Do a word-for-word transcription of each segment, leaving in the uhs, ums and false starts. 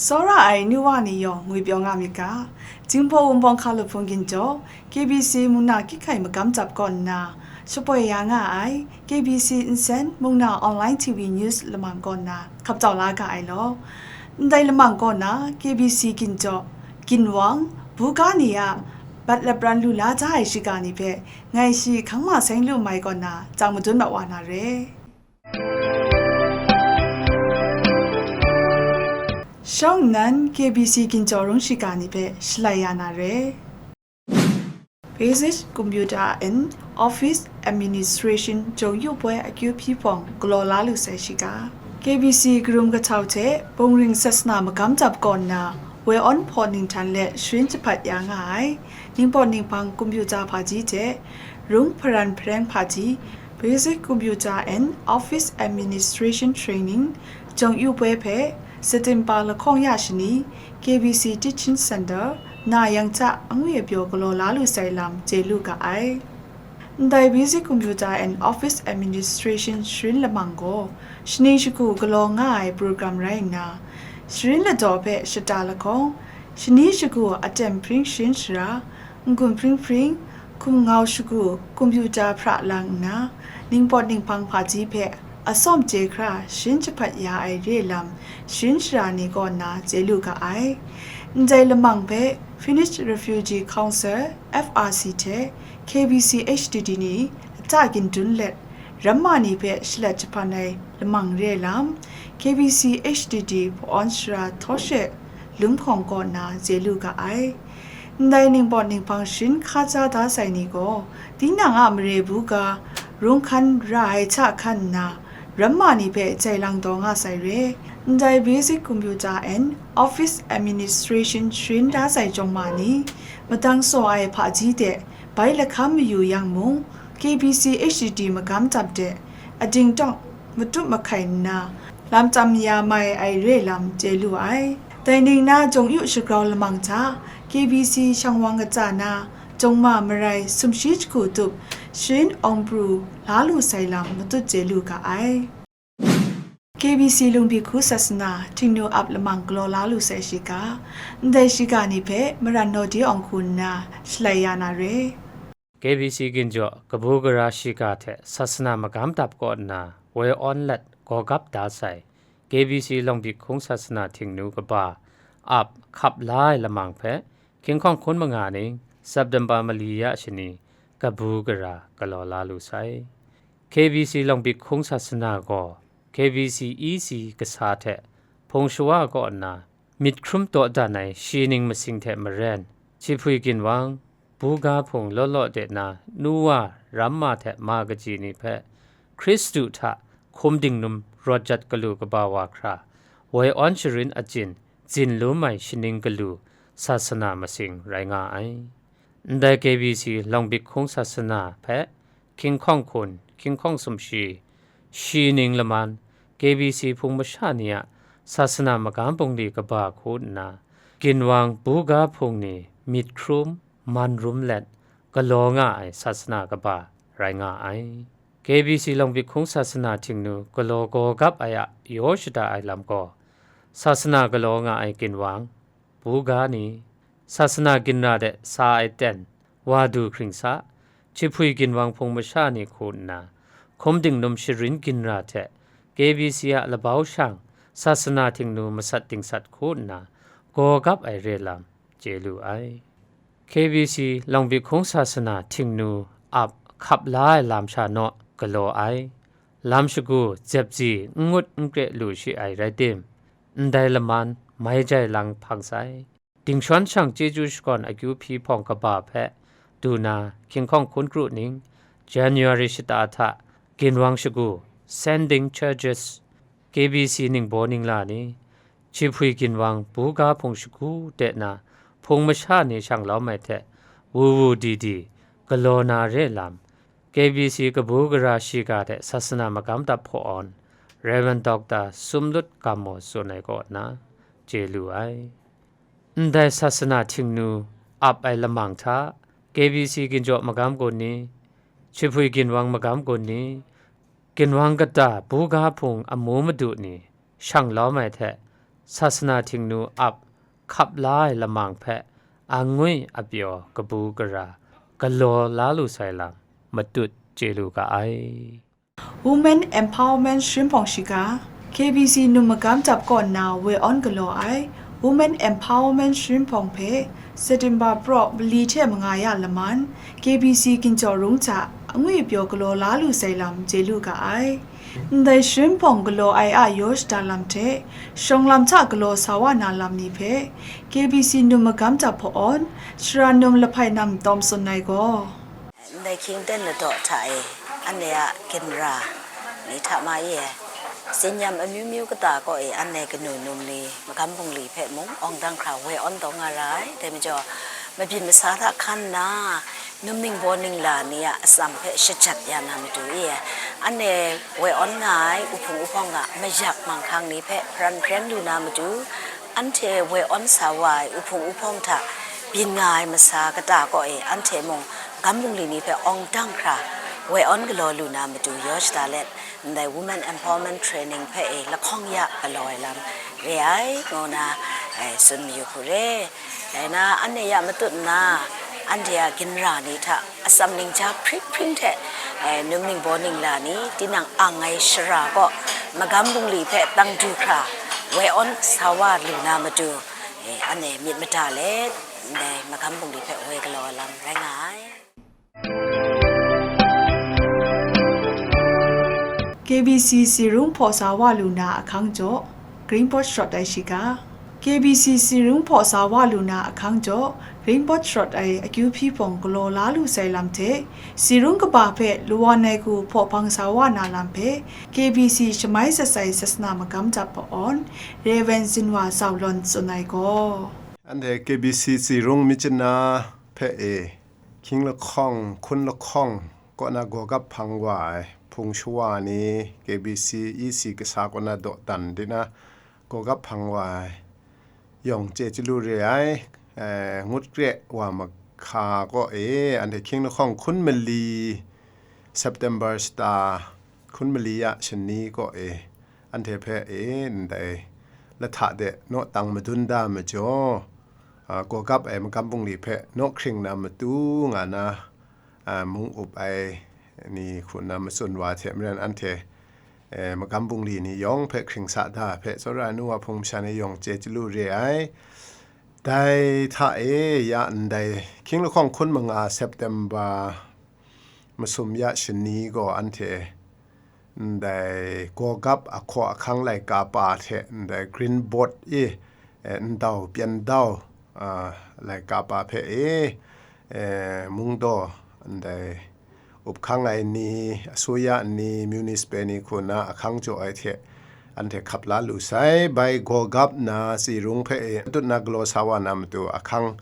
Tsawra ai nu wa ni yawng ngwi pyaw nga myit ga, Jinghpaw Wunpawng Hkalup Hpung Ginjaw, K B C mung na kyit hkai magam dap kaw nna, shapoi ya nga ai K B C Nsen mung na online T V News lamang kaw nna hkap tau la ga ai law. Ndai lamang kaw na K B C Ginjaw, Ginwang, Buga ni a bat lapran lu la da ai shiga ni hpe ngai shi hkang ma seng lu mai kaw na, tang madun ma wa na re. Shawng nnan K B C Ginjaw Rung shiga ni hpe shalai ya na re. Basic Computer and Office Administration Jawng Yu Poi akyu hpyi hpawng galaw la lu sai shiga. K B C karum kahtau hte Bungring Sasana magam dap kaw nna, woi awn hpaw ninghtan let sharin jahpat ya nga ai, Ningpawt Ninghpang Computer Hpaji hte Rung Hparan Hpareng Hpaji, Basic Computer and Office Administration Training, Jawng Yu Poi hpe Satimpa lahkawng ya shani, K B C Teaching Center, na yang hta angwi apyaw galaw la lu sai lam chye lu ga ai. Ndai Basic Computer and Office Administration sharin lamang gaw, shaning shagu galaw nga ai program rai nna, sharin ladaw hpe shata lahkawng, shani shagu aten hpring sharin shara, n-gun hpring hpring, hkum ngau shagu, computer hpra lang nna, Ningpawt Ninghpang Hpaji hpe asawm chye hkra sharin jahpat ya ai re lam, sharin shara ni kaw nna chye lu ga ai. Ndai lamang hpe Finnish Refugee Council, F R C, hte K B C H D D ni lata ginjun let, ramma ni hpe shalet jahpan ai lamang re lam, K B C H D D hpaw awn shara Htaw She Lum Hkawng kaw nna chye lu ga ai. Ndai Ningpawt Ninghpang sharin hkaja da sai ni gaw, tinang a mare buga, rung hkan ra ai hta hkan nna, ramma ni hpe jai lang taw nga sai re. Ndai Basic Computer and Office Administration sharin da sai jawng ma ni, madang saw ai hpaji de bai lahkam mayu yang mung, K B C H D D magam dap de, ading tawng matup mahkai nna, lam tam ya mai ai re lam chye lu ai. Dai ning na jawng yu shagrau lamang hta, K B C shang wang kata na, jawng ma marai sumshi jahku tup, sharin awng pru la lu sai lam matut chye lu ga ai. K B C Lungbi Hku Sasana Htingnu ap lamang galaw la lu sai shiga, ndai shiga ni hpe Maran Naw De Awng Hku nna shalai ya na re. K B C Ginjaw kabu gara shiga hte sasana magam dap kaw nna woi awn let gawgap da sai, K B C Lawngbi Hkung Sasana Htingnu kaba ap hkap la ai lamang hpe, hkying hkawng hkun manga ning, September mali ya shani, kabu gara galaw la lu sai. K B C Lawngbi Hkung Sasana gaw, K B C E C kasa hte hpung shawa kaw nna, myit hkrum dawdan ai shi ning masing hte maren, Jahpui Ginwang, buga hpung law law de na nu wa ramma hte ma kaji ni hpe, Hkristu hta hkum dingnum rawt jat galu kaba wa hkra, woi awn sharin achyin zin lum ai shaning galu sasana masing rai nga ai. Ndai K B C Lawngbi Hkung Sasana hpe hkying hkawng hkun, hkying hkawng sumshi, shi ning laman, K B C hpung masha ni a sasana magam bungli kaba hku nna, ginwang buga hpung ni myit hkrum, man rum let, galaw nga ai sasana kaba rai nga ai. K B C Lawngbi Hkung Sasana Htingnu galaw gawgap ai a yaw shada ai lam gaw, sasana galaw nga ai ginwang, buga ni, sasana ginra de sa ai ten, wa du hkring sa, Jahpui Ginwang hpung masha ni hku nna, hkum dingnum sharin ginra hte K B C a labau shang sasana Htingnu masat dingsat hku nna, gawgap ai re lam chye lu ai. K B C Lawngbi Hkung Sasana Htingnu ap hkap la ai lam sha naw galaw ai. Lam shagu zep zi n ngut n kre lu shi ai rai tim, ndai laman mai jai lang hpang sai. Dingshon shang chyeju shakawn akyu hpyi hpawng kaba hpe du na, hkying hkawng hkun kru ning, January shata hta, ginwang shagu, sending churches, K B C ningbaw ningla ni, Jahpui ginwang buga hpung shagu de na, hpung masha ni shang lawm ai hte, wu wu di di, galaw na re lam, K B C kabu gara shiga hte sasana magam dap hpaw awn, Rev. Doctor Sumlut Gam Maw tsun ai kaw nna, chye lu ai. Ndai sasana Htingnu ap ai lamang hta, K B C Ginjaw magam gun ni, Jahpui Ginwang magam gun ni, ginwang kata buga hpung amu madu ni shang lawm ai hte, sasana htingnu ap hkap la ai lamang hpe angwi apyaw kabu gara galaw la lu sai lam matut chye lu ga ai. Women Empowerment Shrin Hpawng Shiga, K B C num magam dap kaw nna woi awn galaw ai Women Empowerment Shrin Hpawng hpe September praw mali hte manga ya laman, K B C ginjaw rung hta angwi pyaw galaw la lu sai lam chye lu ga ai. Ndai Shrin Hpawng galaw ai a yaw shada lam hte, shawng lam hta galaw sa wa na lam ni hpe, K B C num magam dap hpaw awn, Shara num lahpai nam tawm tsun ai gaw, Ndai hkying ten ladaw hta e, anhte a ginra ni hta ma e, tsin-yam amyu myu kata kaw e anhte kanu num ni, magam bungli hpe mung awng dang hkra woi awn taw nga ra ai. Dai majaw, mabyin masa hta hkan nna, num ningbaw ningla ni a atsam hpe shajat ya na matu e, anhte woi awn nga ai uhpung uhpawng a mayak manghkang ni hpe hparan hpreng lu na matu, anhte woi awn sa wa ai uhpung uhpawng hta byin nga ai masa kata kaw e anhte mung magam bungli ni hpe awng dang hkra woi awn galaw lu na matu yaw shada let, ndai Women Empowerment Training hpe e lahkawng ya galaw ai lam re ai, ngu na, eh, tsun mayu hku re. Dai na, anhte ya matut nna, anhte a ginra ni hta atsam ningja hpring hpring hte, eh, num ningbaw ningla ni, tinang ang ai shara kaw, magam bungli hpe tang du hkra, woi awn sa wa lu na matu, eh, anhte myit mada let, ndai magam bungli hpe woi galaw ai lam rai nga ai. K B C tsi rung hpaw sa wa lu na ahkang jaw, Green Board shawt ai shiga. K B C tsi rung hpaw sa wa lu na ahkang jaw, Green Board shawt ai akyu hpyi hpawng galaw la lu sai lam hte, tsi rung kaba hpe lawan ai hku hpaw hpang sa wa na lam hpe, K B C shamai sat sai sasana magam dap hpaw awn, Rev. Zinwa Zau Lawn tsun ai gaw, anhte K B C tsi rung myit chyanna hpe e, hkying lahkawng, hkun lahkawng kaw na gawgap hpang wa ai hpung shawa ni, K B C E C kasa kaw na dawdan di na gawgap hpang wa ai yawng chye chyalu re ai, eh, ngut kre wa mahka kaw e, anhte hkying lahkawng hkun mali, September shata hkun mali ya shani kaw e, anhte hpe e, ndai lahta de naw tang madun da majaw, a, gawgap ai magam bungli hpe naw hkring na matu nga na, a, mung up ai ni hku na matsun wa hte maren anhte, e, magam bungli ni yawng hpe hkring sa da hpe tsawra ai nu wa hpung masha ni yawng chye chyalu re ai. Dai hta e ya ndai hkying lahkawng hkun manga September masum ya shani gaw anhte ndai gawgap ahkaw ahkang laika pa hte ndai Green Board e, eh, ndau pyan dau, ah, laika pa hpe e, eh, mungdaw ndai up hkang ai ni, asuya ni, municipal ni hku na ahkang jaw ai hte anhte hkap la lu sai. Bai gawgap na tsi rung hpe e tut na galaw sa wa na matu ahkang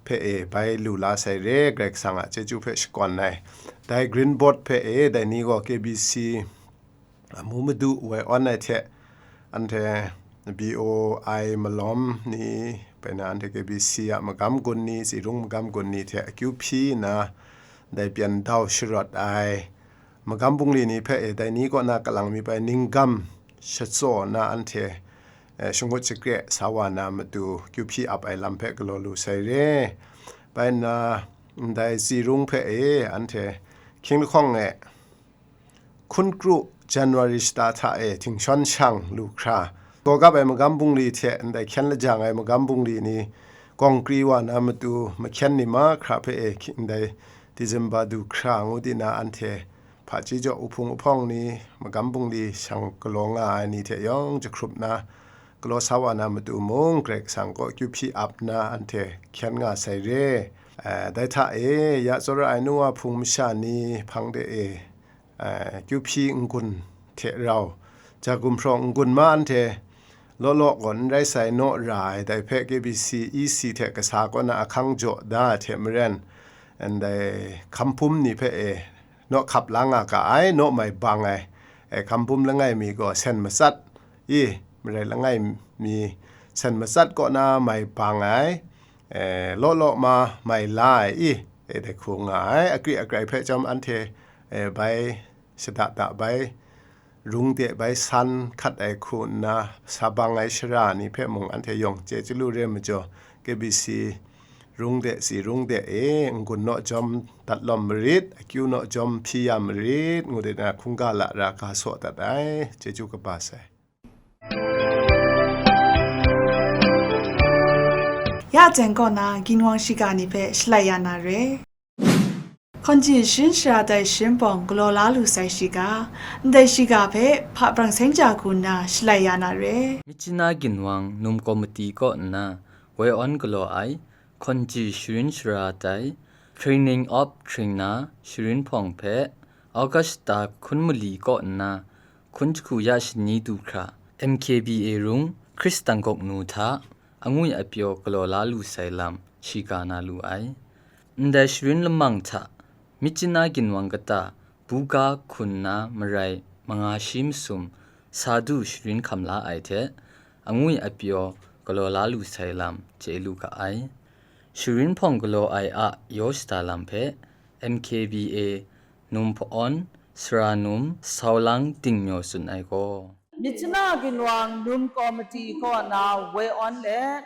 hpe e bai lu la sai re, Karai Kasang a chyeju hpe shakawn ai. Dai Green Board hpe e, dai ni gaw K B C amu madu woi awn ai hte, anhte B O I malawm ni, bai na anhte K B C a magam gun ni, tsi rung magam gun ni hte akyu hpyi nna, dai pyan dau sharawt ai magam bungli ni hpe e, dai ni kaw na kalang mi bai ninggam shatsaw na anhte, eh, shangut shakre sa wa na matu kyu hpyi ap ai lam hpe galaw lu sai re. Bai nna, ndai tsi rung hpe e, anhte hkying lahkawng e, hkun kru January shata hta e htingshawn shang lu hkra, gawgap ai magam bungli hte ndai hkyen lajang ai magam bungli ni kawng kri wa na matu mahkyen ni mahkra hpe e hki-, ndai December du hkra ngu di na anhte hpaji jaw uhpung uhpawng ni magam bungli shang galaw nga ai ni hte yawng jahkrup na, galaw sa wa na matu mung Karai Kasang kaw kyu hpyi ap nna anhte hkyen nga sai re. Eh, dai hta e, ya tsawra ai nu wa hpung masha ni hpang de e, eh, kyu hpyi n-gun hte rau, ja gumhpraw n-gun ma anhte law law gaw n rai sai naw ra ai, dai hpe K B C E C hte kasa kaw na ahkang jaw da ai hte maren, ndai hkam hpum ni hpe e naw hkap la nga ga ai, naw mai bang ai, e, hkam hpum langai mi gaw sen matsat i, marai langai mi sen matsat kaw na mai bang ai, e, law law ma mai la ai i, e, dai hku nga ai. Akri akrai hpe chyawm anhte, e, bai shada da bai rung de bai san hkat ai hku nna, sa bang ai shara ni hpe mung anhte yawng chye chyalu re ai majaw, K B C rung de, tsi rung de e, n-gun naw jawm dat lawm marit, akyu naw jawm hpyi ya marit, ngu de na hkungga lara ga saw dat ai. Chyeju kaba sai. Ya jang kaw na ginwang shiga ni hpe shalai ya na re. Hkawnji sharin shara tai sharin hpawng galaw la lu sai shiga, ndai shiga hpe hpa brang seng ja hku nna shalai ya na re. Myitkyina ginwang num komiti kaw nna woi awn galaw ai, hkawnji sharin shara tai, Training of Trainer sharin hpawng hpe, August ta hkun mali kaw nna hkun jahku ya shani du hkra, M K B A rung Hkristan gawk nu hta, angwi apyaw galaw la lu sai lam shiga na lu ai. Ndai sharin lamang hta, myitkyina ginwang kata, buga hkun na marai manga shi masum, sa du sharin hkam la ai hte, angwi apyaw galaw la lu sai lam chye lu ga ai. Sharin hpawng galaw ai a yaw shada lam hpe, M K B A num hpa-awn, sara num, saulang dingmyaw tsun ai gaw, Myitkyina ginwang num komiti kaw na woi awn let,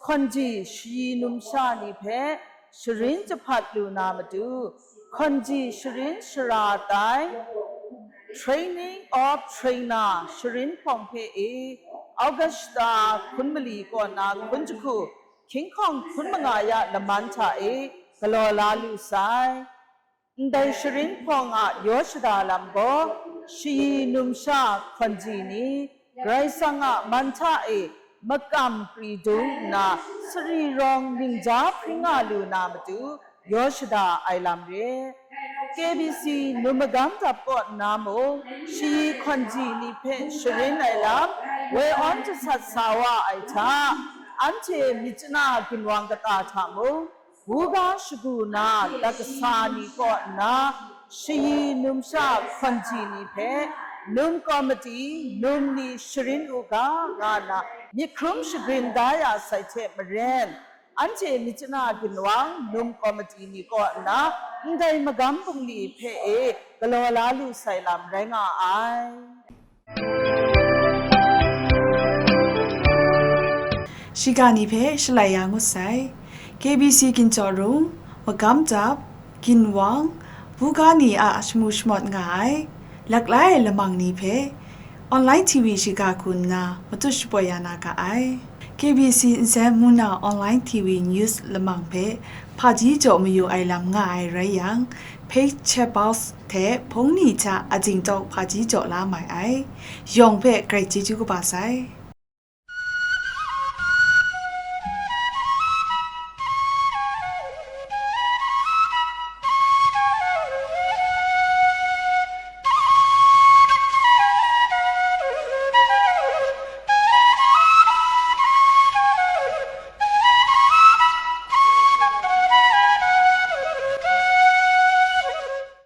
hkawnji shayi numsha ni hpe sharin jahpat lu na matu, hkawnji sharin shara tai, Training of Trainer sharin hpawng hpe e, August ta hkun mali kaw na hkun jahku, hkying hkawng hkun manga ya laman hta e galaw la lu sai. Ndai sharin hpawng a yaw shada lam gaw, shayi numsha hkawnji ni, Karai Kasang a man hta e makam pri dung nna, sari rawng ningja hpring nga lu na matu, yaw shada ai lam re. K B C num magam dap kaw nna mung, shayi hkawnji ni hpe sharin ai lam, woi awn jasat sa wa ai hta, anhte myitkyina ginwang kata hta mung, buga shagu na dat kasa ni kaw nna, shayi numsha hkawnji ni hpe, num komiti, num ni sharin u ga, nga nna myit hkrum shagrin da ya sai hte maren, anhte myitkyina ginwang num komiti ni kaw nna ndai magam bungli hpe e galaw la lu sai lam rai nga ai. Shiga ni hpe shalai ya ngut sai. K B C ginchawh rung, magam dap, ginwang, buga ni a shamu shamawt nga ai, laklai lamang ni hpe, online T V shiga hku nna matut shapoi ya na ga ai. K B C nsen muna online T V news lamang hpe hpaji jaw mayu ai lam nga ai rai yang, page chat box hte hpung ni hta a dingtawk hpaji jaw la mai ai. Yawng hpe grai chyeju kaba sai.